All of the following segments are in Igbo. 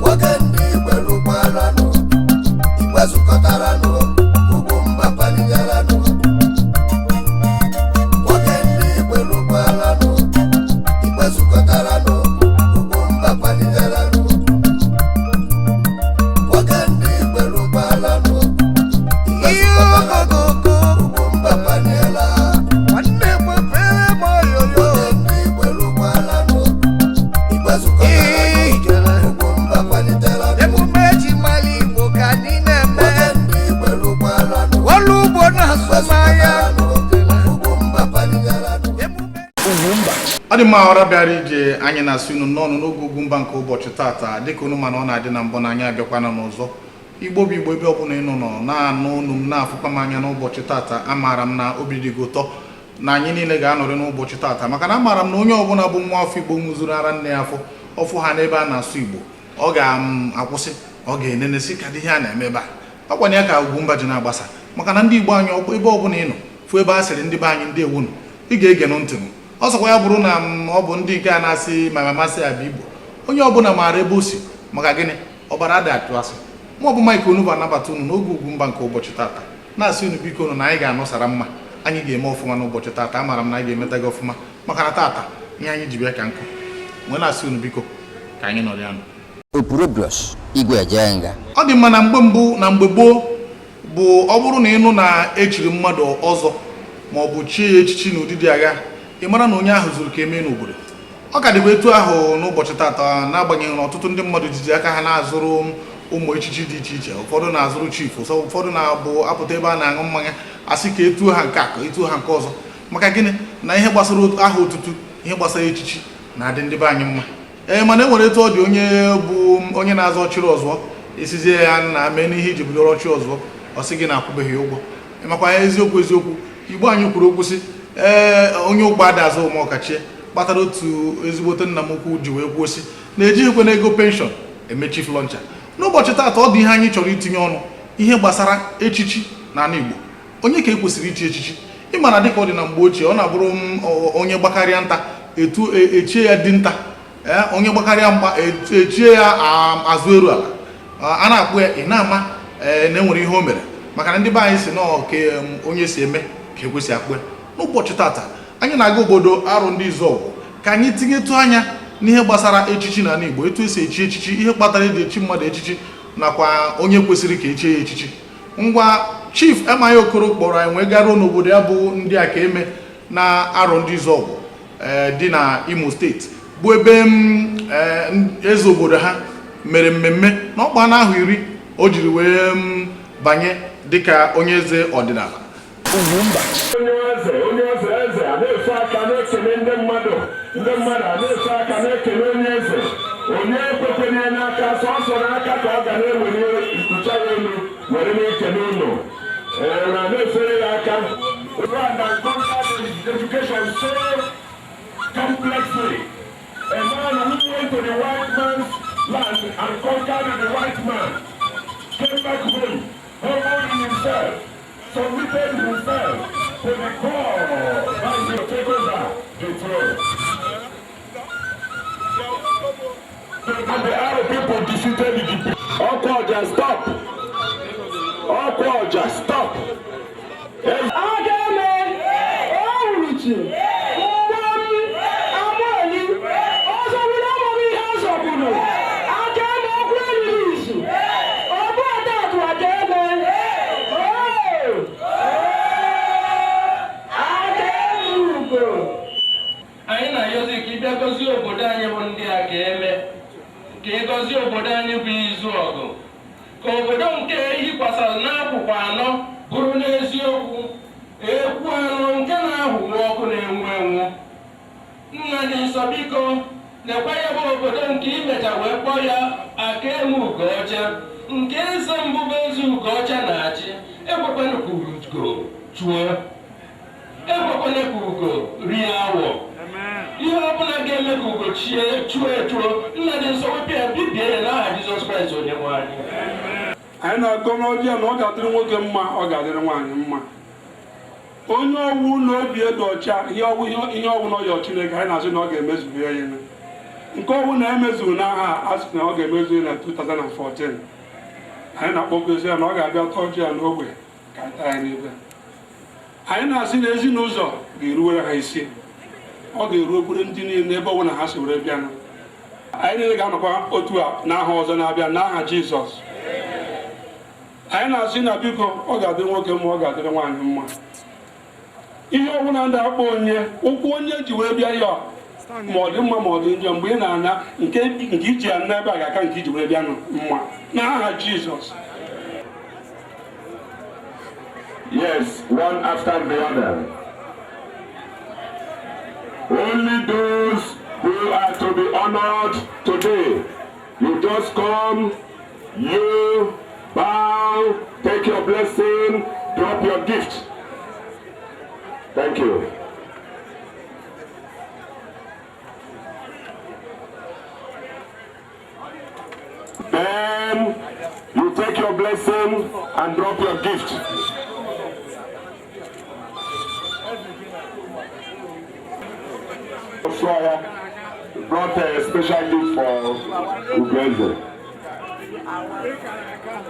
Nwoke ndị Igwe lụkwaranụ, Igwe zukọtaranụ, ugwu mba paligaranụ. Nwoke ndị Igwe lụkwaranụ, Igwe zukọtaranụ, ugwu mba paligaranụ. Nwoke ndị Igwe lụkwaranụ, Igwe zukọtaranụ, ugwu mba paliela. Nwanne mepere m oyoyo. Nwoke ndị Igwe lụkwaranụ, Igwe zukọtaranụ, Ijele. ugwu mba paliteranụ. Emume eji mara Igbo ka anyị na-eme. Nwoke ndị Igwe lụkwaranụ, Ọrụ ugbo na azụmahịa. Emume Ọ dị mma. Ọra bịara ije, anyị na-asị unu n'ọnụ n'oge Ugwumba nke ụbọchị tata. Dịka unu mana ọ na-adị na mbụ na anyị abịakwana n'ụzọ Igbo bụ Igbo. Ebe ọbụla ịnụ nọ na-anụ unu m na-afụkwa m anya n'ụbọchị tata, amaara m na obi dị gị ụtọ na anyị niile ga-anọrị n'ụbọchị tata, maka na amaara m na onye ọbụla bụ nwa afọ Igbo ṅụzuru ara nne ya afọ ọfụ ha n'ebe a na-asụ Igbo, ọ ga-akwụsị, ọ ga-enenesi ka dị ihe a na-eme ebe a. Ọ kwana ya ka Ugwumba ji na-agbasa, maka na ndị Igbo anyị, ebe ọbụla ị nọ fụ ebe a sịrị ndị be anyị ndị ewunu, ị ga-egenụ ntị m. Ọ sọkwa ya bụrụ na m ọ bụ ndị nke a na-asị ma mamasị ya bụ Igbo, onye ọbụla maara ebe o si. Maka gịnị? Ọbara adị atụ asị. Mụ ọ bụ Mike Onugbu anabata unu n'oge Ugwumba nke ụbọchị tata, na-asị unu biko unu na anyị ga-anọsara mma, anyị ga-eme ọfụma n'ụbọchị tata. Amaara m na anyị ga-emeta gị ọfụma, maka na tata ihe anyị ji bịa ka nkụ nwee. Na-asị unu biko ka anyị nọrọ ya nụ. Opurobios Igwe Ejenga. Ọ dị mma. Na mgbe mbụ, na mgbe gboo, bụ ọ bụrụ na ịnụ na echiri mmadụ ọzọ ma ọ bụ chie ya echichi n'ụdị dị agha, ị mara na onye ahụ zuru ka emee n'obodo. Ọ ka dịkwa etu ahụ n'ụbọchị tata, n'agbanyeghị na ọtụtụ ndị mmadụ jizi aka ha na-azụrụ ụmụ echichi dị iche iche. Ụfọdụ na-azụrụ chief, ụfọdụ na-abụ apụta ebe a na-aṅụ mmanya, asị ka etuo ha nke a, ka etuo ha nke ọzọ. Maka gịnị? Na ihe gbasara aha otutu, ihe gbasara echichi na-adị ndị be anyị mma. Ee, mana e nwere etu ọ dị. Onye bụ onye na-azọ ọchịrị ọzụọ, esizie ya na mee n'ihe iji bidoro ọchị ọzụọ, ọ sị gị na-akwụbeghị ụgwọ. Makwa eziokwu, eziokwu, Igbo anyị kwuru okwu sị ee, onye ụgbọ ada azụ ụmụ ọkachie kpatara otu ezigbote nna m ukwu ji wee kwuo sị na ejighịkwa n'ego pension eme chief launcher. N'ụbọchị taata, ọ dị ihe anyị chọrọ itinye ọnụ, ihe gbasara echichi n'ala Igbo. Onye ka e kwesịrị ichi echichi? Ịma na dịka ọ dị na mgbe ochie, ọ na-abụrụ m onye gbakarịa nta etu echie ya dinta, ee, onye gbakarịa mgba echie ya azụ eru ala a na-akpụ ya. Ị na-ama ee na enwere ihe o mere, maka na ndị be anyị si nọọ ka onye si eme ka ekwesị akpụ ya. N'ụbọchị tata, anyị na-aga obodo Arụ ndị Izọgwụ ka anyị tinyetụ anya n'ihe gbasara echichi n'ala Igbo, etu esi echi echichi, ihe kpatara eji echi mmadụ echichi, nakwa onye kwesịrị ka echie ya echichi. Ngwa, Chief M.I. Okoro kpọrọ anyị wee garuo n'obodo ya bụ ndị a ka eme na Arụ ndị Izọgwụ dị na Imo Steeti, bụ ebe m eze obodo ha mere mmemme na ọkpa n'ahụ 10 o jiri wee banye dịka onye eze ọdịnala. Onye eze, onye eze, eze a na-efe aka na-ekele ndị mmadụ, ndị mmadụ a na-efe aka na-ekele onye eze. Onye ekwekwere n'aka, sọsọ n'aka ka ọ ga na-eweli nkucha ya elu were na-ekele ụlọ. Ee, na na-efere ya aka. Rwanda conquered education so complexly. A man who went to the white man's land and conquered the white man came back home, humbled himself, submitted himself to the call by the take over the throne. And the Arab people defeated the Okwaja, stop. Okwaja, stop. Agame, Owuruchi, Mgbam, Amoli, ọzọgburu amaghị ihe ọzọgburu, Agame okwu eriri izu, Ọbụ Adakụ Agame, Oo, Agame ugo. Anyị na-ayọzi ka ị bịa gọzie obodo anyị bụ ndị a ka eme, ka ị gọzie obodo anyị bụ izu ọgụ, ka obodo nke yikwasara n'akwụkwọ anọ bụrụ n'eziokwu ekwu anọ nke na-ahụnwu ọkụ na-enwu enwu. Nna dị nsọ, biko lekwa ya bụ obodo nke imecha wee kpọọ ya Akaeme Ugoọcha, nke eze mbụ bụ eze Ugoọcha na-achị. Ekwekwana ka ugo chụọ, ekwekwana ka ugo rie awọ. Ihe ọbụla ga-eme ka ugo chi chie chuo echuo. Nna dị nsọ, wepụ ya, bibie ya n'aha Jizọs Kraịst onye nwe anyị. Anyị na-agọ n'ọbịa na ọ ga-adịrị nwoke mma, ọ ga-adịrị nwaanyị mma. Onye ọwụ na obi edo ọcha, ihe ọwụ ihe ọwụ na ọyọ Chineke, anyị na-asị na ọ ga-emezu ya. Ya nke ọwụ na emezuru n'aha a sị na ọ ga-emezu ya na 2014. Anyị na-akpọgozi ya na ọ ga-abịa tọọ ji ya n'ogbe ka anyị taa ya n'ibe. Anyị na-asị na ezinụzọ ga-eruwere ha isi, ọ ga-eru okpuru ndị niile ebe ọbụla ha si were bịanụ. Anyị niile ga-anọkwa otu a n'aha ọzọ na-abịa n'aha Jizọs. Anyị na-asị na biko, ọ ga-adịrị nwoke mma, ọ ga-adịrị nwaanyị mma. Ihe ọbụla ndị akpọ onye ụkwụ onye ji wee bịa ya, ma ọ dị mma ma ọ dị njọ, mgbe ị na-ana nke nke iji ya n'ebe a ga-aka nke iji wee bịa nụ mma n'aha Jizọs. Yes, one after the other. Only those who are to be honored today. You just come, you bow, take your blessing, drop your gift. Thank you. Then you take your blessing and drop your gift. Soya brought a special gift for Ugeze.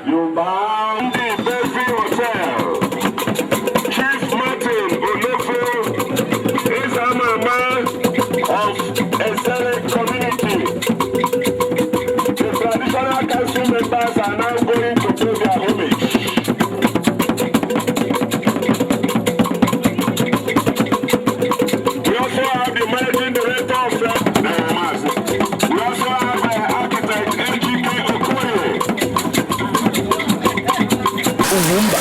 You bow the Bevi Hotel. Chief Martin Onofo is a mama of Esele community. The traditional council members are now going to pay their homage. We also have the managing director of we also have architect MGK Okoye. Ugwumba.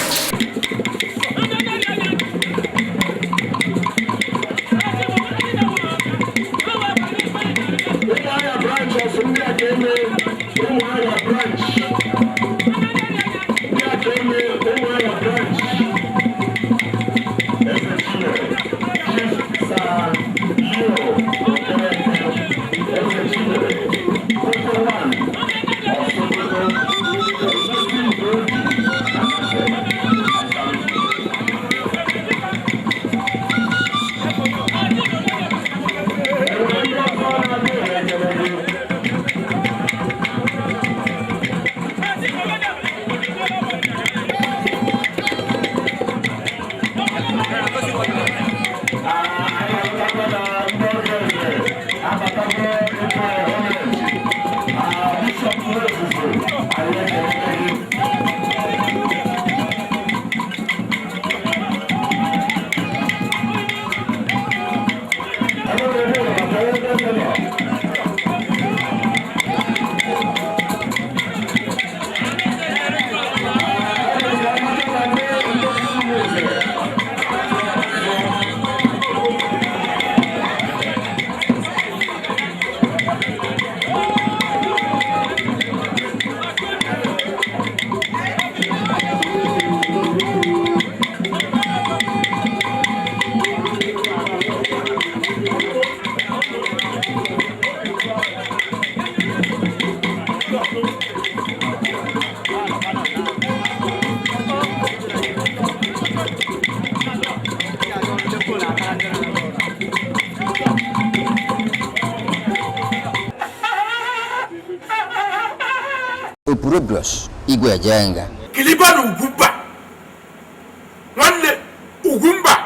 Ụmụahịa branch of ndị Akeme, Ụmụahịa branch. Ndị Akeme, Ụmụahịa branch. Eze Chinere, Chief Sir Leo Okereke, Eze Chinere, Koko One of Sokoto, Muslim Doji, Anase, Asam. Enwere ndị ọzọ na-abịa ekele gị? Opurobios Igwe Ejenga. Kiliba na Ugwumba, nwanne Ugwumba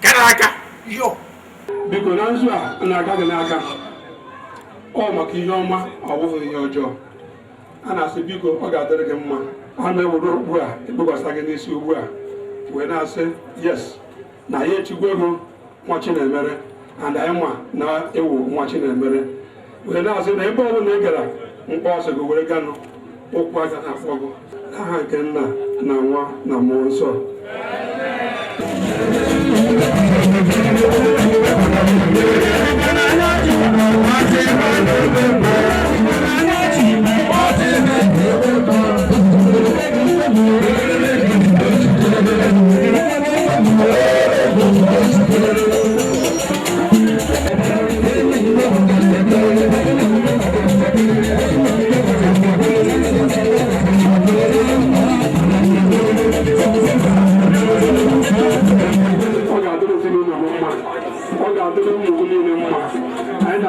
gara aga yo. Biko, na nzu a na-aga gị n'aka, ọ maka ihe ọma, ọ bụghị ihe ọjọọ. A na-asị biko, ọ ga-adịrị gị mma. A na-ewere okpu a ekpokwasa gị n'isi ugbu a wee na-asị yes na ya echigwo ego nwa Chinemere, and anyị ma na ewu nwa Chinemere, wee na-asị na ebe ọbụla ị gara, mkpọ ọsọ gị were ganụ ụkwụ aga na-akpọ gị n'aha nke Nna na Nwa na Mmụọ Nsọ.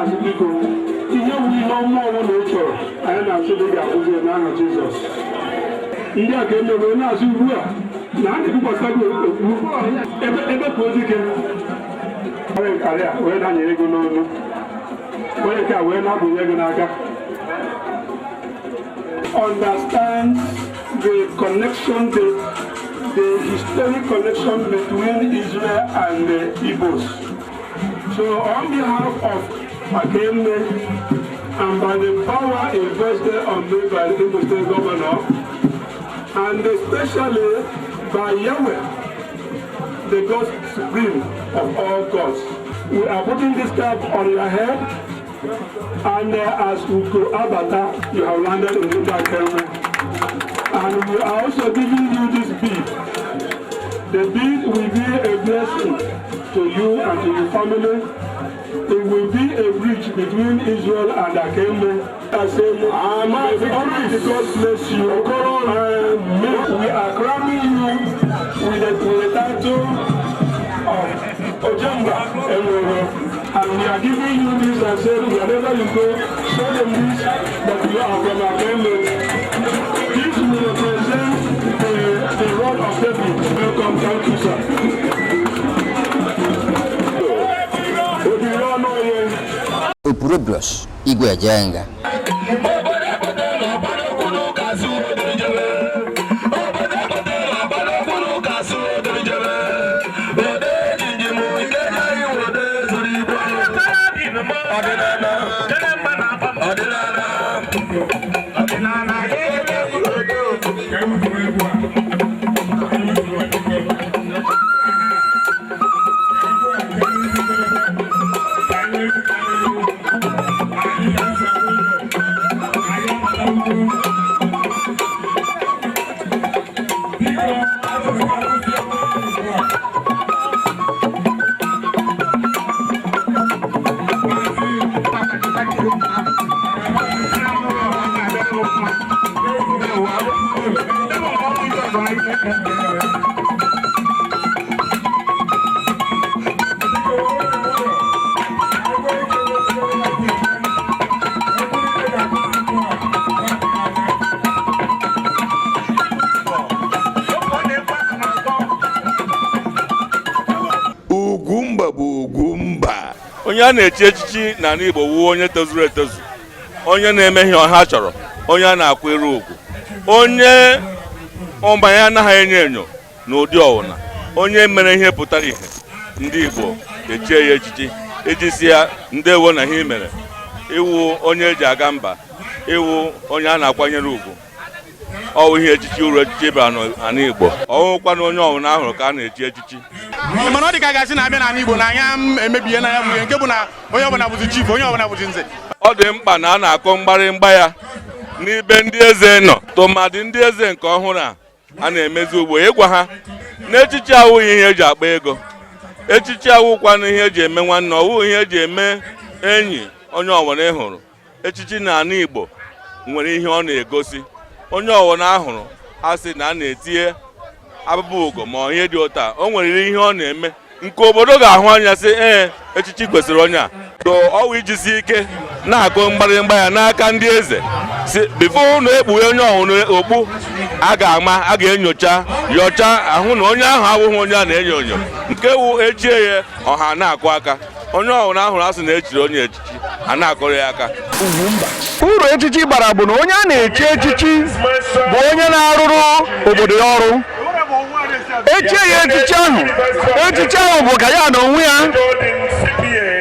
Na-asị biko, ihe bụ ihe ọma ọbụla ị chọrọ, anyị na-asị gị ga-abụzi ya n'aha Jizọs. Ndị a ka emere na-asị ugbu a na a na-ebukwasị gị okpu ebe ebe ka ozike onye nkarị a wee danye ego n'ọnụ, onye nke a wee na-abụnye ego n'aka. Understand the connection, the historic connection between Israel and the Igbos. So on behalf of Akeme and by the power invested on me by the Imo State Governor, and especially by Yahweh, the God supreme of all gods, we are putting this cap on your head, and as Ugo Abata, you have landed in Akeme. And we are also giving you this bead. The bead will be a blessing to you and to your family. It will be a bridge between Israel and Akeme. I say, may Almighty God bless you. And we are crowning you with the title of Ojemba Enwere. And we are giving you this and saying, wherever you go, show them this, that you are from Akeme. This will represent the rod of David. Welcome, thank you, sir. Obìnrin ọ̀nà yẹn. Opurobios Igwe Ejenga. Ugwumba bụ Ugwumba. Onye a na-echi echichi n'ala Igbo wuo onye tozuru etozu, onye na-eme ihe ọha chọrọ, onye a na-akwere ugwu, onye ọma ya anaghị enyo enyo n'ụdị ọwụna, onye mere ihe pụtara ihe, ndị Igbo echie ya echichi iji si ya ndewo na ihe mere, iwu onye eji aga mba, iwu onye a na-akwanyere ugwu. Ọwụ ihe echichi, uru echichi bara n'ala Igbo. Ọwụkwa na onye ọwụna ahụrụ ka a na-echi echichi. Mana ọ dị ka gasị na-abịa n'ala Igbo na anya m emebie na ya bụ ihe nke bụ na onye ọbụla bụzi chief, onye ọbụla bụzi nze. Ọ dị mkpa na a na-akụ mgbarịmgba ya n'ibe ndị eze nọ, tụmadị ndị eze nke ọhụrụ a na-emezi ugbo, ịgwa ha na echichi awụghị ihe eji akpa ego, echichi awụkwanụ ihe eji eme nwanne, ọwụghị ihe eji eme enyi. Onye ọwụna ị hụrụ echichi n'ala Igbo nwere ihe ọ na-egosi. Onye ọwụna ahụrụ a sị na a na-etinye abụbụ ugo ma ihe dị ụta, o nwere ihe ọ na-eme nke obodo ga-ahụ anya sị ee, echichi kwesịrị onye a. So ọwụ ijisi ike na-akụ mgbarịmgba ya n'aka ndị eze si bifo unu ekpughe onye ọhụrụ okpu, a ga-ama, a ga-enyocha yọcha ahụ na onye ahụ abụghị onye a na-enyo enyo. Nke wu echie ya, ọha na-akụ aka. Onye ọhụrụ ahụrụ asị na echiri onye echichi, a na-akụrụ ya aka. Uru echichi bara bụ na onye a na-echi echichi bụ onye na-arụrụ obodo ya ọrụ. Echie ya echichi ahụ, echichi ahụ bụ ka ya na onwe ya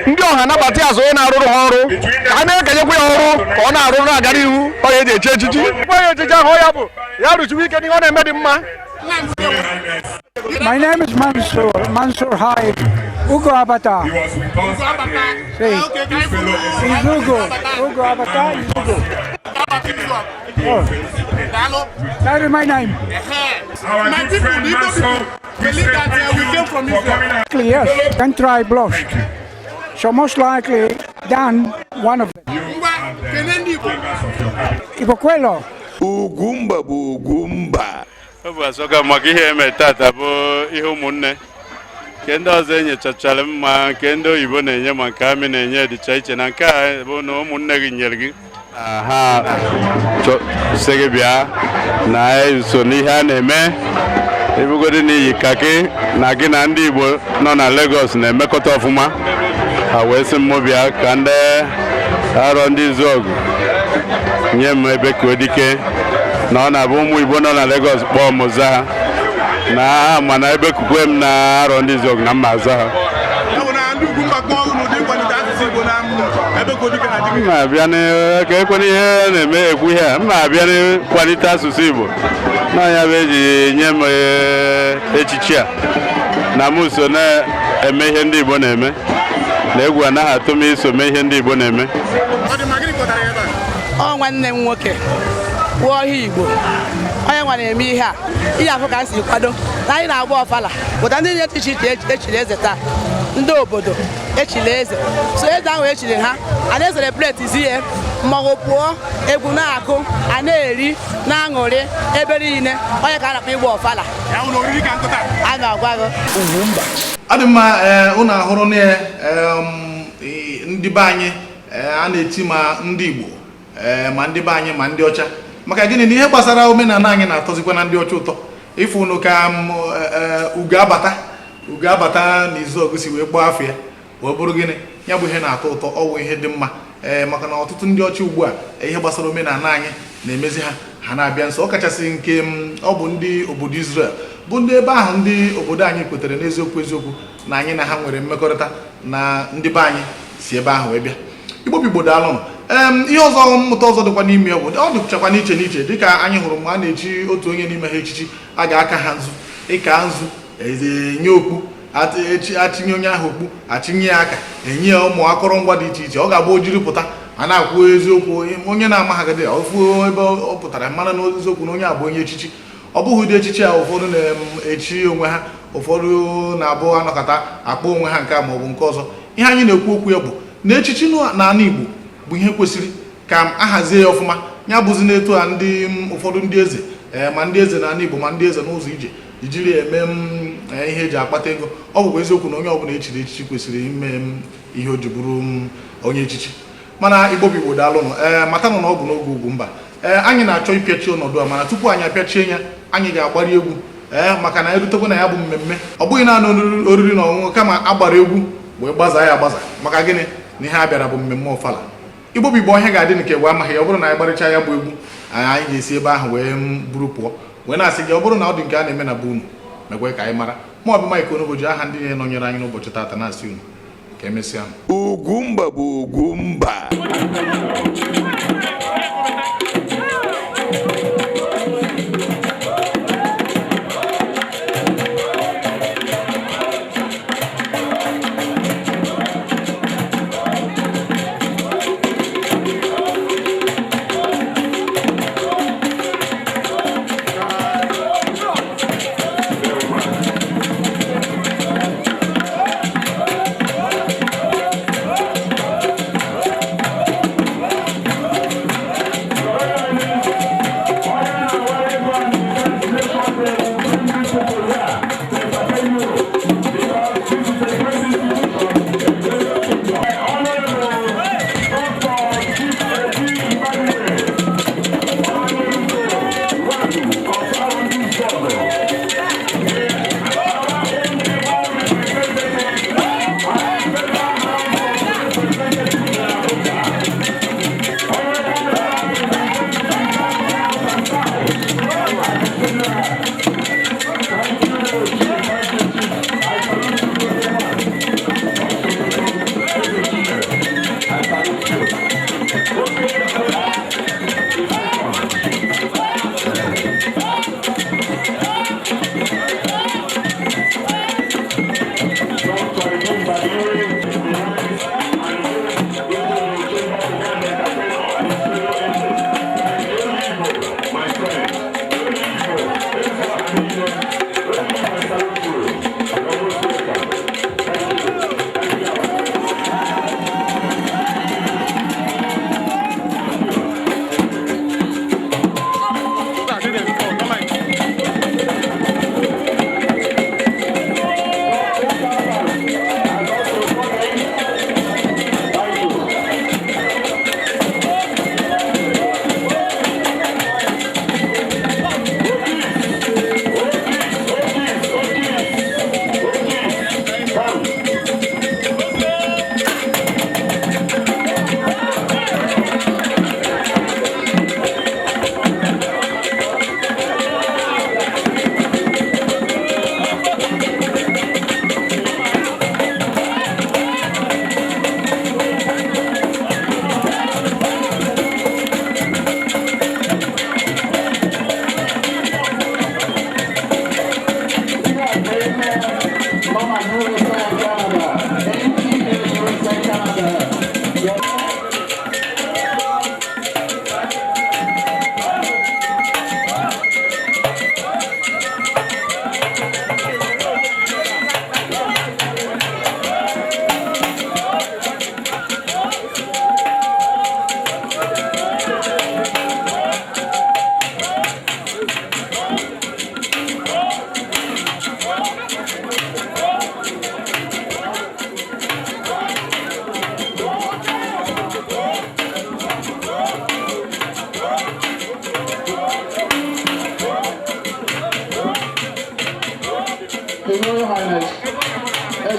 ndị ọha nabata ya azụ onye na-arụrụ ha ọrụ, ka a na-ekenyekwa ya ọrụ ka ọ na-arụrụ na-aga n'ihu. Onye eji echi echichi, gwa ya echichi ahụ, ya bụ ya rụchiwe ike n'ihe ọ na-eme dị mma. My name is Mansour, Mansour Haid, Ugo Abata. Sí. Is Ugo, Ugo Abata is Ugo. Oh. That is my name. My people, the Igbo people, believe that we came from Israel. Yes, 10 tribe lost. So most likely Dan, one of them. Igbo kwenu. Ugwumba bụ Ugwumba. Ọ bụ asọka maka ihe eme tata bụ ihe ụmụnne Nke ndị ọzọ enyechachara m, ma nke ndị oyibo na-enye, ma nke amị na-enye, dịcha iche na nke a bụ na ụmụnne gị nyere gị. Ha sị gị bịa na so n'ihe a na-eme, ebugodi n'iyi kaki na gị na ndị Igbo nọ na Lagos na-emekọta ọfụma. Ha wee sị m bịa ka ndị Arọ Ndị Izuọgụ nye m ebe ka dike na ọ na-abụ ụmụ Igbo nọ na Lagos kpọọ m zaa na ha, mana ebe kukwe m na Arọ Ndị Izuọgụ na mma aza ha. M na-abịa ka ekwena ihe na-eme ekwu ihe a, m na-abịa n'ịkwalite asụsụ Igbo n'ọnya bụ eji nye m echichi a, na m so na-eme ihe ndị Igbo na-eme, na egwu anaghị atụ m iso mee ihe ndị Igbo na-eme. Ọ nwanne m nwoke bụ ọhịa Igbo, onye nwa na-eme ihe a. Ihe afọ ka m si kwado na anyị na-agba ọfala pụta, ndị dị iche iche echiri eze taa, ndị obodo echiri eze, so eze ahụ echiri ha a na-ecelebrate ihe, mmọnwụ pụọ, egwu na-akụ, a na-eri na-aṅụrị ebe niile. Onye ka a na-akpọ ịgba ọfala a ga-agwa gị. Ọ dị mma. Ee, unu ahụrụ na ya, ndị be anyị a na-eti ma ndị Igbo, ma ndị be anyị ma ndị ọcha, maka gịnị na ihe gbasara omenala anyị na-atọzikwa na ndị ọcha ụtọ. Ịfụ unu ka ugo abata, ugo abata na Izuọgụ si wee kpọọ afọ ya wee bụrụ gịnị, ya bụ ihe na-atọ ụtọ, ọ bụ ihe dị mma. Ee, maka na ọtụtụ ndị ọcha ugbu a, ihe gbasara omenala anyị na-emezi ha, ha na-abịa nso, ọ kachasị nke ọ bụ ndị obodo Israel, bụ ndị ebe ahụ ndị obodo anyị kwetere n'eziokwu eziokwu na anyị na ha nwere mmekọrịta, na ndị be anyị si ebe ahụ wee bịa. Igbo bụ Igbo, daalụnụ. Ihe ọzọ, mmụta ọzọ dịkwa n'ime ya bụ ọ dịchakwa n'iche n'iche, dịka anyị hụrụ mgbe a na-echi otu onye n'ime ha echichi, a ga-aka ha nzu, ịka nzu, enye okpu, achinye onye ahụ okpu, achinye ya aka, enye ya ụmụ akụrụngwa dị iche iche. Ọ ga-abụ o jiri pụta, a na-akwụ eziokwu, onye na-amaghagịdị ofu ebe ọ pụtara mara na eziokwu na onye a bụ onye echichi. Ọ bụghị ụdị echichi a ụfọdụ na-echi onwe ha, ụfọdụ na-abụ anọkọta akpọ onwe ha nke a maọbụ nke ọzọ. Ihe anyị na-ekwu okwu ya bụ na echichi n'ala Igbo bụ ihe kwesịrị ka a hazie ya ọfụma. Ya bụzi n'etu a ndị ụfọdụ ndị eze, ma ndị eze n'ala Igbo ma ndị eze n'ụzọ ije jiri eme ihe eji akpata ego. Ọ bụkwa eziokwu na onye ọbụla echiri echichi kwesịrị ime ihe o ji bụrụ onye echichi. Mana Igbo bụ Igbo, daalụnụ. Ee, matanụ na ọ bụ n'oge Ugwumba. Ee, anyị na-achọ ịpịachi ọnọdụ a, mana tupu anyị apịachie ya, anyị ga-agbari egwu. Ee, maka na erutekwa na ya bụ mmemme, ọ bụghị naanị oriri na ọṅụṅụ, kama agbara egwu wee gbazaa ya agbaza. Maka gịnị? Na ihe a bịara bụ mmemme ọfala. Igbo bụ Igbo, ọhịa ga-adị nke wee amaghị ya. Ọ bụrụ na anyị gbarịcha ya bụ egwu, anyị ga-esi ebe ahụ wee buru pụọ, wee na-asị gị, ọ bụrụ na ọ dị nke a na-eme na be unu, mekwe ka anyị mara. Ma ọ bụ Mike Onugbu ji aha ndị na-enọnyere anyị n'ụbọchị taata na-asị unu ka emesịa. Ugwumba bụ Ugwumba.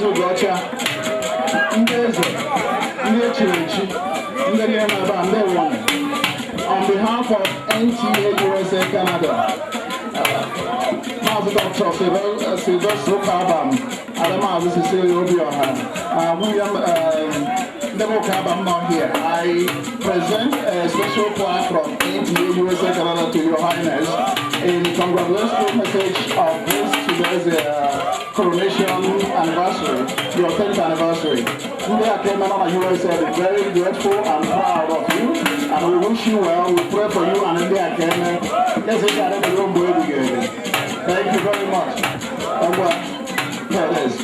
Eze Ugocha, ndị eze, ndị echiri echi, ndị niile nọ ebe a, ndewo. On behalf of NTA USA Canada, Maazị Dr. Sylvester Ukabam, and Maazị Cecilia Obioha, William Nebo Ukabam not here. I present a special plaque from NTA USA Canada to Your Highness in congratulatory message of this today's coronation anniversary, your 10th anniversary. Ndị Akeme nọ na USA is very grateful and proud of you, and we wish you well. We pray for you and ndị Akeme. Yes, it's a Thank you very much. And well, there it is.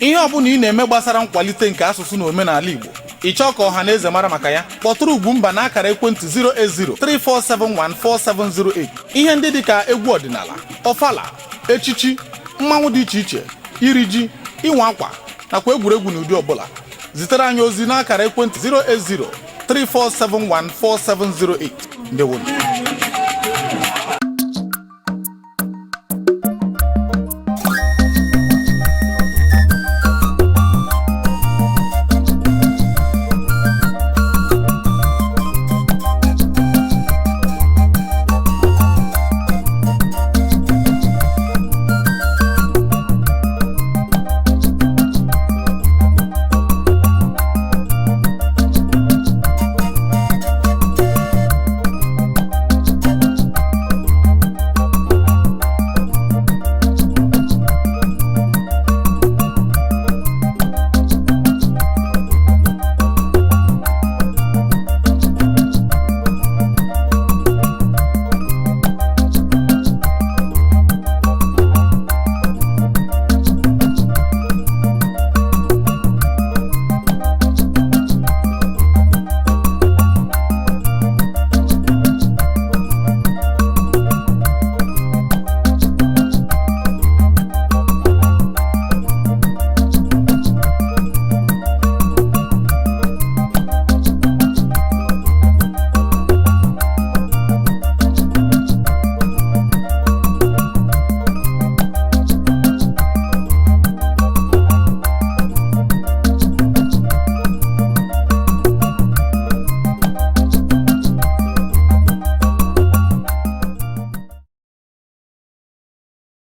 Ihe ọbụla ị na-eme gbasara nkwalite nke asụsụ na omenala Igbo, ị chọọ ka ọha na eze mara maka ya, kpọtụrụ Ugwumba na akara ekwentị 08034714708. Ihe ndị dịka egwu ọdịnala, ọfala, echichi, mmanwụ dị iche iche, iri ji, ịnwa akwa nakwa egwuregwu n'ụdị ọbụla, zitere anyị ozi n'akara ekwentị 08034714708. Ndewonu.